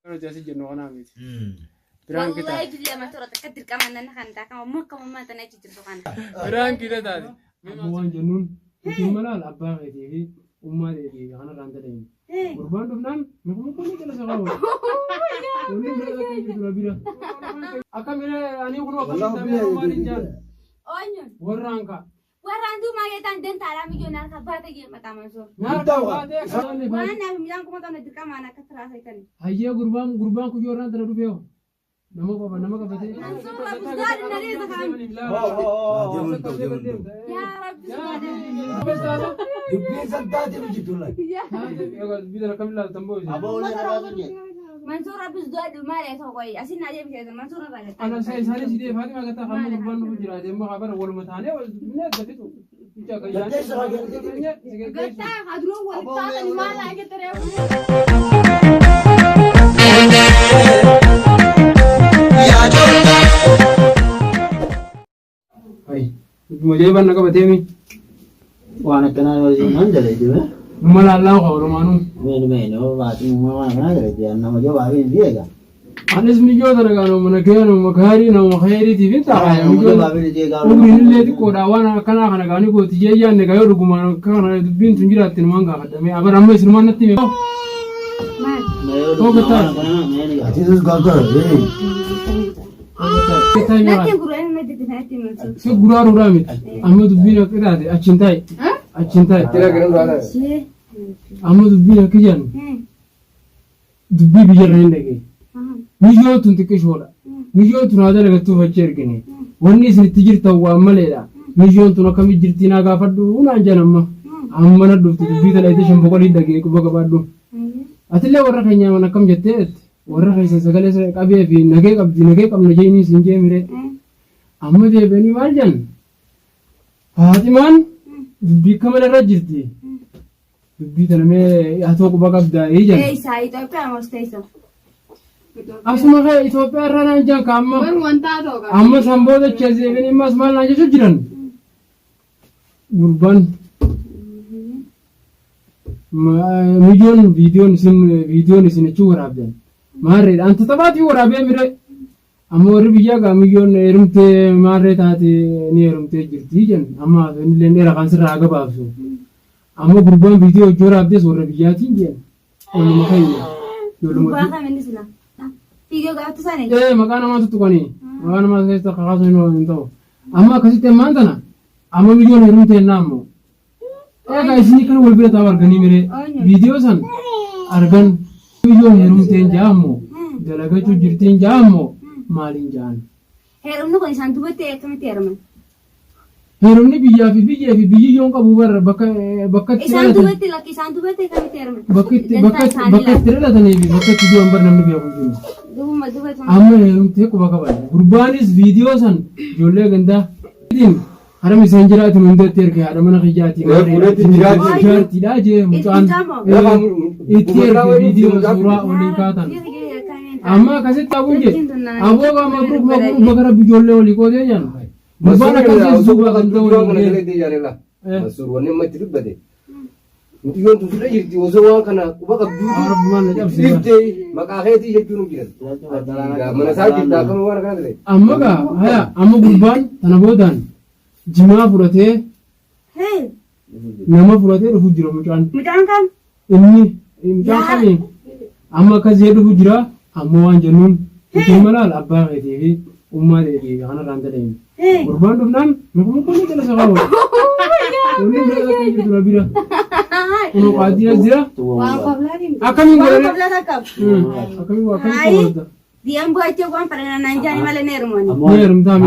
Nuti asi jennu kanaa miti. Piraanki Wallahi taate. billaa mata irratti akka dirqama nan kan ta'a kan ammoo akka mammaa tana achi jirtu kana. Piraanki taate. Amma waan jennuun nuti malaal abbaa keetii fi ummaa keetii fi kanarraan dalagnu. Gurbaan dhufnaan nukuma kun jala sababa. Wanni bira akka jirtu na bira. Akka mire ani kun akka Wallahi tabe maal hin jaan. Oonyoon Warraan ka. warraan duumaa geetaan dantaadhaa mijoon harka baata jee maqaa mansoo. Nyaata baatee akka Waan naaf midhaan kuma qabna dirqamaan akka tiraafeetani. Hayyee gurbaan gurbaan kuyyoo irraan tana dhufee hoo? Nama qaba nama qabatee. Mansoor Rabbi sodaadhu na deessa kaan. Yaa Rabbi sodaadhu. Dubbiin san taatee jirtu laata. Aboo ulee irraa sun jedhe. Mansoor Rabbi sodaadhu maal yaa ta'u qoyi asin naa deebisee Mansoor irraa gataa. Ana isa isaanis hidhee Faatima gataa kan gurbaan dhufu jiraate immoo habara waluma taanee wal dubbinee adda fixu. Gataa haduruu wal taatan maal haa jettaree. Dubbuma na qabatee mi? Waan akkanaa yoo isin man dalagde mee? Numa laallaa qaba oromaanuu. Meen meen yoo baatii uumaa waan akkanaa dalagde nama jabaa fi hin beeka. Anis mijoota nagaa nama nagaya nama gaarii nama khayriitiif hin ta'a. Nama jabaa fi hin beeka. Umriin illee xiqqoodha waan akkanaa kana gaanii gooti jee yaadne gaa yoo dhugumaan akka kana dubbiin tun jiraatte numaan gaafadhame abar amma isinumaan natti hime. Maal? Mee yoo dhugumaan waan akkanaa mee ni gaafadha. Atiisus gaafata. Natti gurguree natti natti Mansoor. Si guraaruudhaa miti amma dubbiin akka taate achiin taa'i achiin taa'i amma dubbiin akka jedhan dubbii biyyarra hin dhagee. Miyyoon tun xiqqishoodha. Miyyoon tun haa dalagattuuf achi ergine. Wanni isin itti jirtan waan maleedha. Miyyoon tun akkamitti jirtii naa gaafadhu naan jedhan amma. Amma na dhufte dubbii tana itti shan boqolii dhagee quba qabaadhu. Atillee warra keenyaa mana akkam jettee jette. Warra keessan sagalee isa qabee fi nagee qabdi nagee qabna jeenii siin jee miree. Amma deebi'anii maal jedhan? Faaximaan dubbii akka malee irra jirti. Dubbii tana mee hatoo quba qabdaa ee jedhan. Eessa Itoophiyaa moo Isteessa? Asuma kee Itoophiyaa irraa naan jedhan ka amma. Garuu wanta ta'u qaba. Amma san booda cheezeefin immas maal naan jechuu jiran. Gurbaan mijoon viidiyoon isin viidiyoon isin achi waraabdan maarreedha. Anta taphaatii waraabee mire. Amma warri biyyaa gaa miyyoon heerumtee maarree taate ni heerumtee jirti jedhan amma illee dheera kan sirraa haa gabaabsu. Amma gurbaan viidiyoo hojii waraabdes warra biyyaatiin jedhan olluma keenya. Gurbaa kam inni sila? Fiigee gaafatu sani? Ee maqaa namaa tuttuqanii maqaa namaa keessa kakaasuun hin ta'u. Amma akkasitti ammaan tana amma miyyoon heerumtee ennaa ammoo. Egaa isinii kan wal bira taa'u arganii miree viidiyoo san argan yoo heerumteen ja'amu dalagachuu jirtiin ja'amu maaliin ja'an. Heerumni kun isaan duubatti akkamitti heeruman? Heerumni biyyaa fi biyyee fi biyyi yoon qabu barra bakka bakka itti Isaan dhalatan duubatti lakki isaan duubatti akkamitti heeruman? bakka itti Dantaa bakka itti isaanii bakka itti dhalatanii fi bakka itti du'an bar namni beeku hin jiru. Duubuma duubatti. Amma heerumtee quba qaban gurbaanis viidiyoo san ijoollee gandaa Hara miseenjeraatiin hundatti erge haadha mana kiyyaatii Ee, fuudheetti jiraati. jaartiidha jee mucaan Ee, itti erge viidiyoo suuraa olii kaatan. Amma akkasitti abuun jee aboo gaa mabruuk mabruuk baga rabbi ijoollee olii qootee jedhan. Gurbaan akkasii duuba kan ta'u Waan kana galee jaalala. Mansuur wanni amma itti dubbate. Mucayyoon tun sirra jirti osoo waan kana quba qabduu Rabbumaan na cabse. dhiftee maqaa keetii jechuun hin jiran. Mana isaa jirta akkama waan kana ta'e. Amma gaa haya amma gurbaan tana boodaan jimaa fudhatee nama fudhatee dhufu jira mucaan. Mucaan kam? Inni mucaan kami amma akkas jee dhufu jira amma waan jennuun itti malaal abbaa keetii fi ummaa teetii fi kanarraan dalagnu. Gurbaan dhufnaan nukuma kun jala sababa. Wanni bira akka jirtu na bira. Kun qaadii as jira. Waan koblaatiin. Akkamiin Waan godhanii? koblaa takka. Akkamiin akkamiin Ayi. qoodda? Diyaan bu'achee waan fadhana naan jaani malee ni heerumani. Ni heerumtaa mi?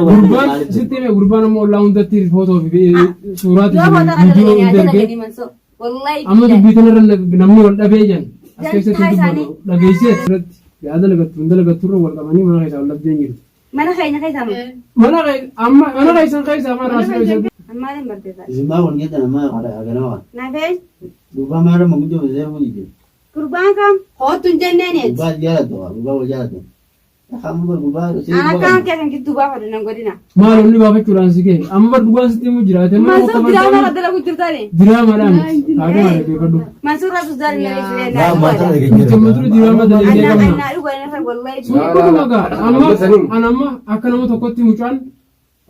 Gurbaan sitti hime gurbaan ammoo ollaa hundatti footoo fi suuraati Yoo footoo viidiyoo dalaganii haa hunda ergee dalaganii mansoo. Wallahi amma dubbii tanarra namni wal dhabee jan as keessatti Dantaa hin isaanii. dubbatu dhageessee irratti yaa dalagattu hin dalagattu irra wal qabanii mana keessaa wal dhabdeen jirti. Mana keenya keessaa moo? Mana amma mana keessan keessaa mana as keessatti. Ammaa hin barteessa. Isin maa kun jettan ammaa ganama kana. Nafee Gurbaa maal amma guddoo zeeruu jijjiiru. gurbaan kam? Hoottu hin jenneen eeti. Gurbaa jaalattu gurbaa wal jaalattu. Amma bar gurbaa si Ana akkaan keessan gidduu baafadhu nan godhina. Maal onni baafachuudhaan si ga'e? Amma bar dhugaan sitti himu jiraate. Amma Mansuur diraama irra dalagu jirtani. Diraamaadhaan miti. Faatimaa dhaggeeffadhu. Mansuur rabbi sudaan na dhiisee Laa naa maata dhugaadha. Nuti amma dura diraama dalagnee Annaa qabna. annaa dhugaadha irra wallahi. Sun dhuguma gaa. Amma an amma akka nama tokkotti mucaan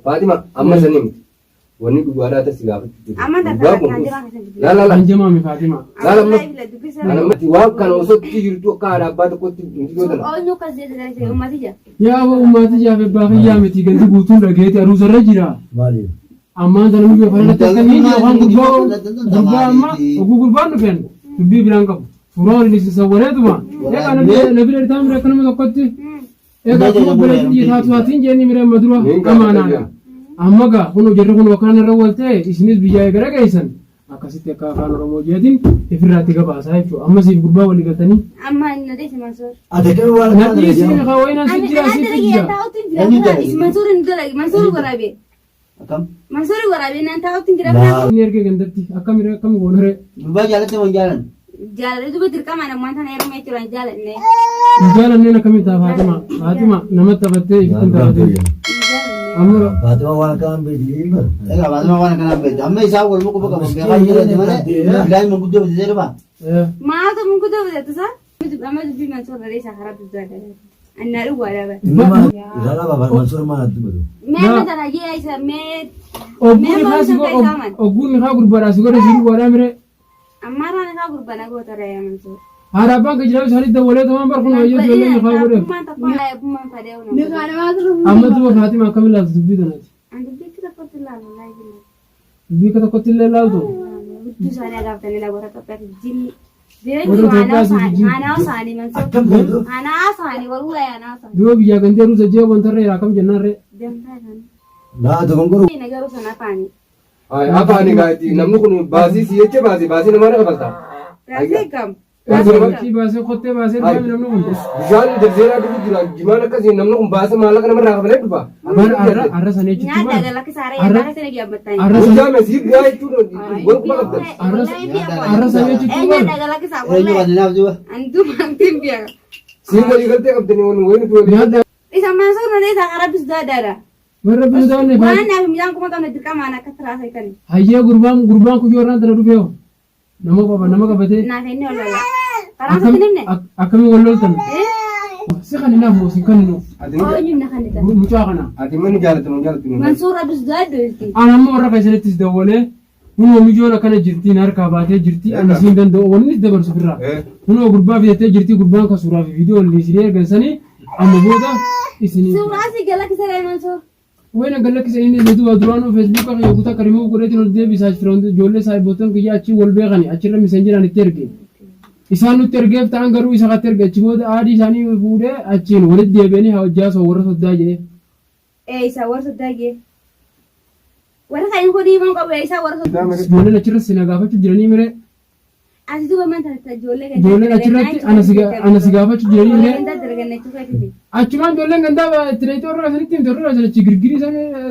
Faatima amma sanii miti. Wanni dhugaadhaa tasi gaafachuu jiru. Amma takka Dhugaa kun kan jiraa keessan gidduu. laa laa laa. hanjamaame Faatimaa. Laala amma. Wallahi bila dubbisa. Ana amma waan kana osoo itti jirtu akka haadha abbaa tokkotti miti yoo tana. Ooluu kas jedhe ta'e uummati jira. Yaa aboo ummati jaafe baafiyyaa miti ganti guutuun dhageeti aruusarra jira. Maaliif? Ammaan tana nuyi afaan irratti akka inni afaan gurbaa gurbaa amma oguu gurbaan dhufeen dubbii biraan qabu. Suuraa waliin isin sawwareetuma. Egaa nabi dheertaa mire akka nama tokkotti. Egaa akkuma obboleettii taatu haatiin jeenni mire amma dura amaanaadha. Amma gaa kun jarri kun akkaan irra wal ta'e isinis biyyaa eegara geessan. Akkasitti akka afaan Oromoo jeetiin ifirraatti gabaasaa jechuudha. Amma siif gurbaa walii galtanii. Amma na dhiisi Mansuur. Ati akkami waan Na akkana dhiisii dalagee haa wayinaan si Ani jira ana siif dalagee jira. taa'utti hin jira. Mansuur hin dalage Mansuur waraabee. Akkam? Mansuur waraabee naan taa'utti hin jira. Laa Inni ergee gandatti akkam akkam goonaree. Gurbaa jaalatte moo hin jaalanne? Jaalalli duba dirqama namoota tana yeroo meetti jiran jaalanne. Hin jaalanneen akkamitti ta'a Faatima? Faatima namatti taphattee ifitti hin taphatin. Amma Faatima waan akkanaan beekti bara. Egaa Faatima waan akkanaan beekti. Amma isaan wal muka qaban beekaa jirani malee bilaan manguddoo bitatee dhufa. Maaltu manguddoo bitatu isaa? Amma dubbii Mansuur barreessaa karaa dubbii adda Annaa dhugaadha bara. Irraa baafata Mansuur maal addu godhu. Mee amma tana jee isa mee ogguun haa si ogguun haa gurbaadhaa si godhe si dhugaadhaa mire. Ammaa irraan isaa gurbana goota reeya Mansuur. Haadha abbaan kan jiraatu isaanii dawwalee tamaan bar kun hayyoo ijoolleen haa godhe. Abbummaan tokko abbummaan fadhee una. Amma duuba Faatima akkamiin laaltu dubbii tanaati? An dubbiitti tokkotti ilaalu laa jiru. Dubbii akka tokkotti illee laaltu. Hudduu isaanii agaafatanii laa warra Itoophiyaatti jinni. Warra Itoophiyaa siif jinni. Anaa isaanii Mansuur. Akkam beektu? Anaa isaanii wallahi anaa isaanii. Duuba biyyaa gandee ruusa jee wantarree akkam jennaan ree. Dantaa isaanii. Laa dogongoru. Garuu sana afaanii. Afaani gaati namni kun baasii si jecha baasii baasii namaa na kafalta. Raasii kam? Baasii baasee kottee baasee dhufee namni kun. Bishaan jarjeeraa dhufu jira jimaan akkasii namni kun baasa maallaqa namarraa kafalee dhufa. Bar arra arra sana jechuun Nyaata bar gala kisaaree Arra- nyaata sana gaabbatanii. arra sana Guyyaa mesii bu'aa jechuun wal quba qabdan. Arra sana jechuun bar Nyaata gala kisaa Eenyu wallahi. kanneenaaf duuba? Andu maantiin biya. Siin walii galtee qabdanii wani wayii nuti walii nyaata Isa Mansuur na isa karabis daadaadha. warra bisu Waan taane naaf midhaan kuma qabne dirqamaan akka tiraasa itani. hayyee gurbaan gurbaan kuyyoo irraan tana dhufee hoo nama qaba nama qabatee Naaf inni ol lola. Karaa isaatti nimne. akkamiin wal loltan si kan hinaaf moo si kan hinuuf Oonyu na kan itan. mucaa kana Ati mana jaalatu mana jaalatu. Mansuur rabis daaddu isti. an amma warra keessanittis dawwalee hunoo mijoon akkana jirti na harkaa baatee jirti ani siin danda'u wanni dabarsu firraa hunoo gurbaa fidattee jirti gurbaan kan suuraa fi viidiyoo waliin isinii ergan sanii amma booda isinii Suuraa si gala kisaaree Mansuur. Wayna galakkisa inni duuba duraanuu feesbuuka kiyya kutaa karimuu godheetiin ol deebisaa jiran ijoollee saayiboottan kiyya achi wal beekani achirra miseenjiraan itti erge. Isaan nutti ergeef ta'an garuu isa katti erge achi booda aadii isaanii fuudhee achiin walitti deebi'anii haa hojjaasoo warra soddaa jedhee. Ee isa warra soddaa jee. Warra kan hin godhii qabu ee isa warra soddaa. Ijoolleen achirra si nagaafachuu jiranii mire Ati duuba man tana ijoollee ijoolleen achirratti ana si gaafachuu jiranii mire Ijoollee dargannachuu feetiti. achumaan ijoolleen gandaa itti dheeyxee warra isanitti himte warra isan achi girgirii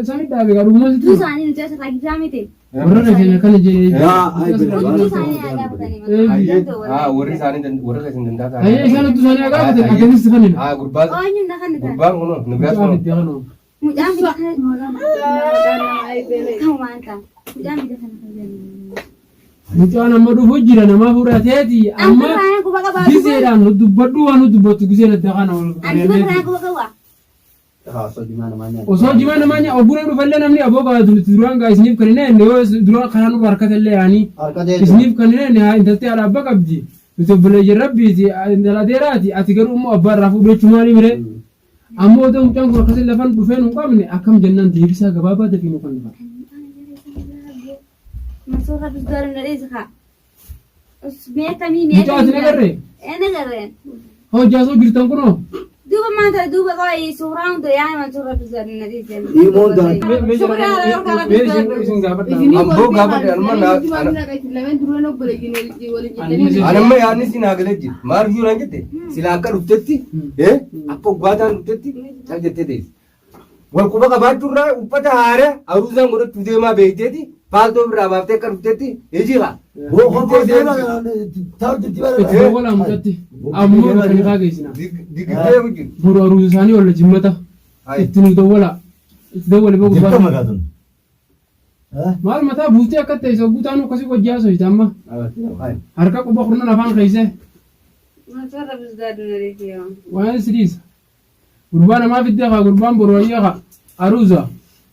samii dhaabe gaa dhuguma sitti Hudduu isaanii nuti asirraa gitaa miti. warra keenya akkana jedhee. Yaa ay Hudduu isaanii haa gaafatanii. Haa warri isaanii warri keessan danda'a. Hayyee isaan hudduu isaanii haa gaafatan akkamitti si kannina. Haa gurbaan Oonyu na kan itan. gurbaan kunoo nu biraas Mucaa kunoo. fiddee kanuma. Mucaan biyya kana kan waan ta'a. Mucaan biyya kana fayyadamu. Mucaan amma dhufu jira nama fudhateeti amma Amma irraa quba qabaa. gizeedhaan nu dubbadhu waan nu dubbattu gizeen adda kana wal Anti irraa quba qabaa. Osoo jimaa namaa nyaata. Osoo jimaa namaa nyaa ogguun dhufallee namni aboo gaa duraan gaa isiniif kan hin enne yoo duraan karaa nurra harkata illee yaanii Harka ta'e. isiniif kan hin enne haa intaltee haadha abbaa qabdi nuti obboleeyyan rabbiiti intala adeeraati ati garuu immoo abbaa irraa fuudhu jechuun maali mire ammoo otoo mucaan kun akkasii lafan dhufee nu qabne akkam jennaan deebisaa gabaabaa dafii nu kan dhufa. Mansuur rabbis gaariin na dhiisi kaa. Mee kamii mee Mucaa ati nagarree? Ee nagarreen. Hojjaa soo jirtan kunoo. Duuba maanta duuba qoyi suuraa hunda yaa'e Mansuur rabbis gaariin na dhiisi. Imoon gaariin. Mee isin gaafadha. Amboo gaafadhe anuma Anamma yaadni siin haa galee jira. Maal iyyuu naan jette sila akka dhuftetti akka uggaataan dhuftetti cal jettee teessi. Wal quba qabaachuurraa uffata haaraa aruuzaan godhachuu deemaa beekteeti. Faaltoo birraa baaftee akka dhuftetti hijiqa. Boo konkoo deema taa'u jirti bara. Itti dawwalaa mucatti. Ammoo bakka ni faageessina. Digdee wajjin. Boru aruusa isaanii olla jimmata. Itti nu dawwalaa. Itti dawwali boo Dirqama gurbaa. gaafatan. Maal mataa buuftee akka ta'e isa guutaan akkasii wajji haasofte amma. Harka quba kurnan afaan keessee. Mansoor rabbis daaduu na Waan sidiisa. Gurbaa namaa fiddee kaa gurbaan boru hayyee kaa aruusa.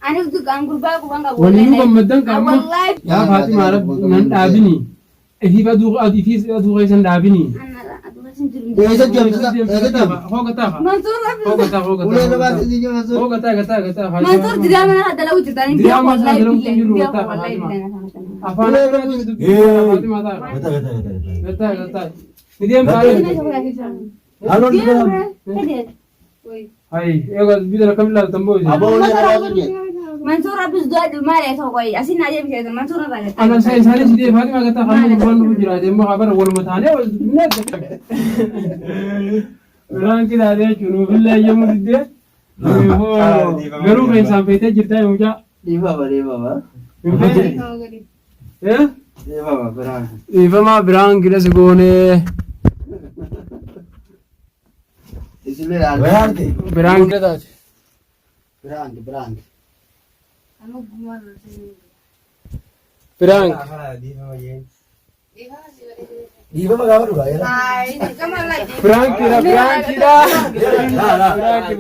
Ani an gurbaa quban qabu. Waliinuu gammaddan qaama. Wallaahi. Yaa Faatimaa rabbi nan dhaabini. Ifiif aduu ifiis aduu keessa hin dhaabini. Eessa deemta? Eessa deemta? Hoogataa haa. Mansoor rabbis. Hoogataa hoogataa. Ulee gabaas ni jira Mansoor. Hoogataa gataa gataa. Mansoor diraama na dalagu jirta. Ani biyaa Diraamaa isaa wallahi dalagu billahi jiru biyaa gataa wallahi Faatimaa. billahi. Afaan akkanaatti dubbii Faatimaa ta'a. Gata gata gata. Gataa gataa. Ni deemtaa. Haloon dibaa. Hayi eegaa dubbii tana kam ilaaltan boo'ise. Aboo ulee gabaas ni Mansoor rabbis du'a maal yaa ta'u qoyi asin na adeemsa jedhan Mansoor irraa gataa. Ana isa isaanis idee Faatimaa gataa kan gurbaan dhufu jiraate immoo habara waluma taanee wal dubbinee Biraan kilaatee jechuun nuufillee eeyyamuu diddee. Garuu keessaan feetee jirtaa yoo mucaa. Dhiifama dhiifama. Hin feete? Eh? Dhiifama biraan. Dhiifamaa biraan gila si goonee. Isillee yaadde. Wayaarte. Biraan gila taate. Biraan biraan. Biraan. Dhiifama gaafa dhugaa. Biraan kidha biraan kidha. Laa laa. Biraan.